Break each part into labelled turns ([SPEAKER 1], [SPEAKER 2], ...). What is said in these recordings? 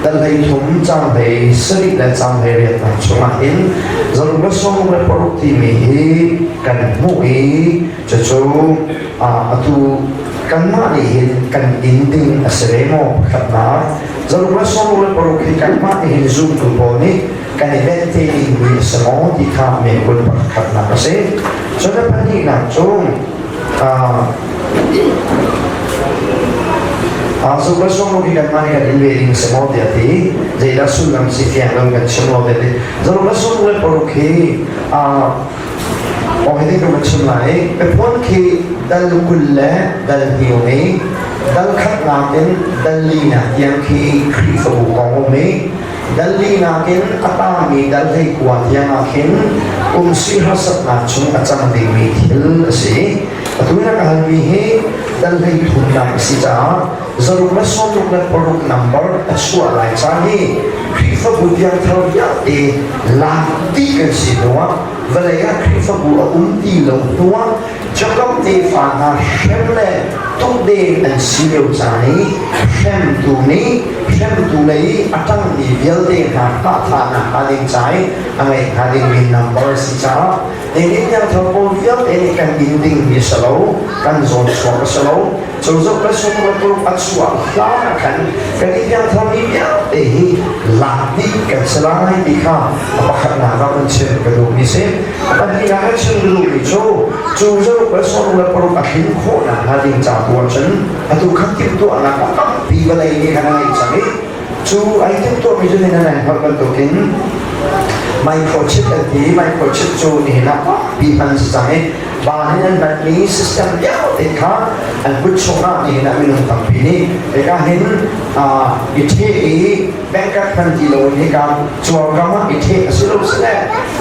[SPEAKER 1] Dal 13 caang 17 le caang 18 chungah hin zaruk le 66 timi hi kan hmuh i cucu atu kanmah nih hin kan in ding a si ve maw? Pakhatnak, zaruk le 66 hi kanmah nih hin zumtu pawl nih kan i benh te dingmi a si maw ti kha mekul pakhatnak a si. Cun a pahnihnak cu Zuk le sawm hi kanmah nih kan in ve ding a si maw tiah ti zeidah sullam si fiang lo kan chim lo tiah ti. Zaruk le 66 hi aw hi kan chim lai. Biapuan khi dal 20 le dal hniu i dal khatnak in dal linak tiang khi Khrihfabu kong um i dal linak in a tangmi dal 19 tiang ah khin umsi harsatnak chung a cang dingmi thil a si. Atu na ka halmi hi dal 33nak a si caah zaruk le 66 number a chuah lai caan hi Khrihfabu piangthar vialte lak dih kan si hnuah, vawlei ah Khrihfabu a um ti lo hnuah, Jakob tefa hna hrem le tukden an si lio caan i hremtu nih hremtu lei a ṭangmi vialte hna hmahthlahnak hnga ding ca i a ngeih hnga dingmi number a si caah nihin piangthar pawl vialte nih kan in dingmi a si lo, kan zawn chuak a si lo. Cu zoh le sung le paruk a chuah hlan ah khan kan i piangtharmi vialte hi lak dih kan si lai ti kha a pakhatnak ah kan chim ka duhmi si. A pahnihnak ah chim ka duhmi cu cu zaruk le 66 a tlin khawhnak hnga ding ca tu ahcun atu kha timhtuahnak a tampi vawlei nih khan a ngeih cang i cu ai timhtuahmi cu nihin nan hngalh bantukin microchip an ti. Microchip cu nihin ah tampi hman si cang i van in an hmanmi system vialte kha an kut chungah nihin ah minung tampi nih hika hin i ṭheh i bank card hman ti lo in hika cuarkam ah i ṭheh a si lo sile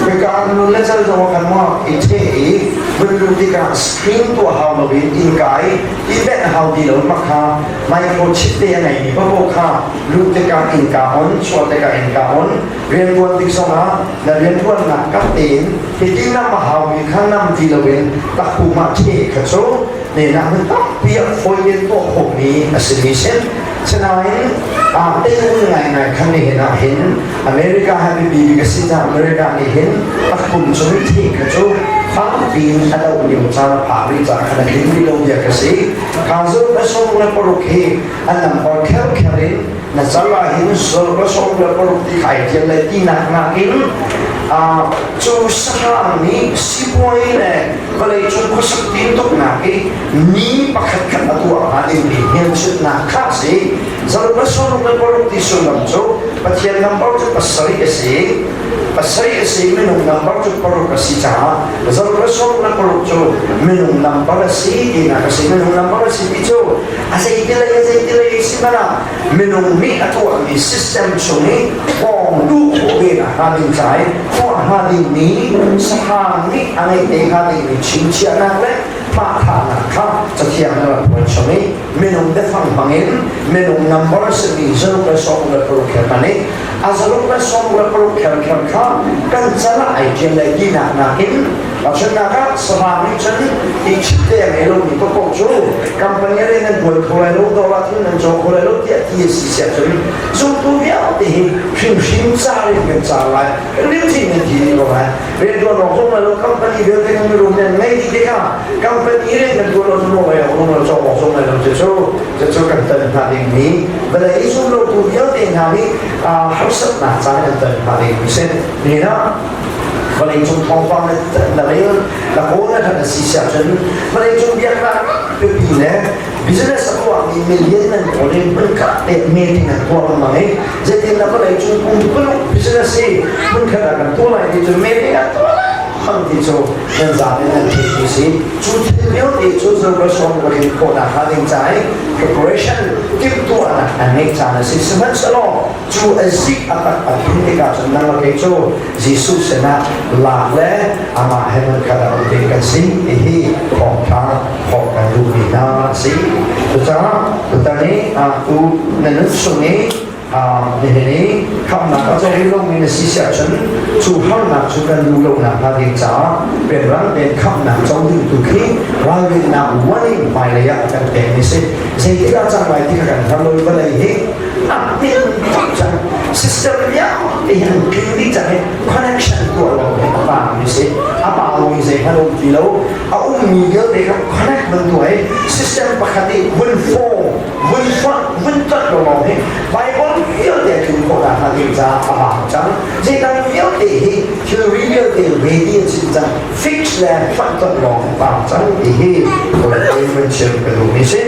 [SPEAKER 1] hika nun le cal zong kan maw i ṭheh i vun luh tikah screen tuah hau lo in innka i i benh hau ti lo mah kha microchip te a ngeimi paoh kha luh tikah innka on, chuah tikah innka on, rianṭuan tik zongah na rianṭuannak kap tein hitin nam a haumi kha nam ti loin takpum ah ṭheh kha cu nenak hun tampi ah fawi in tuah khawhmi a simi si. Sinain teirul ngaingai khan nihin ah hin America ha biapi bik a si caah America nih hin takpum cung i ṭheh kha cu fakpi in a doh lio caan a phak rih caah khan a tling rih lo bia ka si. Kha zaruk le 66 hi an lamkor kherkher in na cal ah hin zaruk le 66 ti khai tial le tinak nakin cu sahrang nih sipuai le vawleicung khuasak tintuknak i ni pakhat khat a tuah hnga dingmi hmelchunhnak kha a si. Zaruk le 66 ti sullam cu Pathian number cu pasarih a si, pasarih a si, minung number cu paruk a si caah zaruk le 66 cu minung number a si tinak a si. Minung number a si ti cu a zeitilei a zeitilei si hmanh ah minung nih a tuahmi system chung i pawng duh khawh ve nak hnga ding ca i tuah hnga dingmi sahrang nih a ngeih te hnga dingmi chingchiahnak le hmahthlahnak kha Cathiang na rak phuan chung i minung biafang hmangin minung number simi 0 le 66 kher hman i a 0 le 66 kher kha kan can ah ai ṭial lai tinak nakin. Tahchunhnak ah, sahrang nih cun Egypt te a ngei lomi paohpaoh cu company rian nan ṭuan kho lai lo, dawr ah thil nan caw kho lai lo tiah ti a si siah cun zumtu vialte hi hrimhrim car in kan car lai. Kan limcin nan ti dih ko lai. Rian ṭuan awk zong lai lo, company vialte kan mirum nan ngei dih tikah company rian kan ṭuan lo cu nawl awk zong lo, cawk awk zong lai lo. Cucu cucu kan ton hna dingmi vawlei zumlotu vialte hna nih harsatnak caan kan ton hna dingmi si. Nihin ah vawleicung thawngpang na rel na kawl na ṭhat a si siah cun vawleicung biaknak pipi le business a tuahmi million nan kawl i hmunkhat te meeting an tuah lengmang i zeitin dah vawleicung pumpuluk business hi hmunkhat ah kan tuah lai ti cu meeting an tuah lengmang ti cu nan zapi nan theih ti si. Cu thil vialte cu Jerusalem ka tlin khawhnak hnga ding ca i preparation timhtuahnak an ngeih caan a si. Sihmanhsehlaw cu a zik a tak a thin tikah cun nang le kei cu Jesuh sinah lak le amah he hmunkhat ah um ding kan si ti hi thawngṭha thawk kan duhmi hna a si. Cucaah tutan i tu na nun chung i nihin i khamhnak a co rih lomi na si siah cun cu harnak cu kan duh lonak hnga ding caah rianrang tein khamhnak co ding tu khi ralrinnak warning hmailei ah kan pekmi si. Zeitik ah cang lai ti kha kan hngal lo i vawlei hi A min tuk cang. System vialte hi an tling dih cang i connection tuah lo hi a pa mi si. A pa mi zeihmanh um ti lo. A ummi vialte kha connect van tuah i system pakhat i vun form, vun fonh, vun tonh lo lawng hi Bible vialte a tlin khawh nakhnga ding caah a bang cang. Zeidang vialte hi thilri vialte ready an si cang. Fix le fonh tonh lawng a bang cang ti hi vawlei van chim ka duhmi si.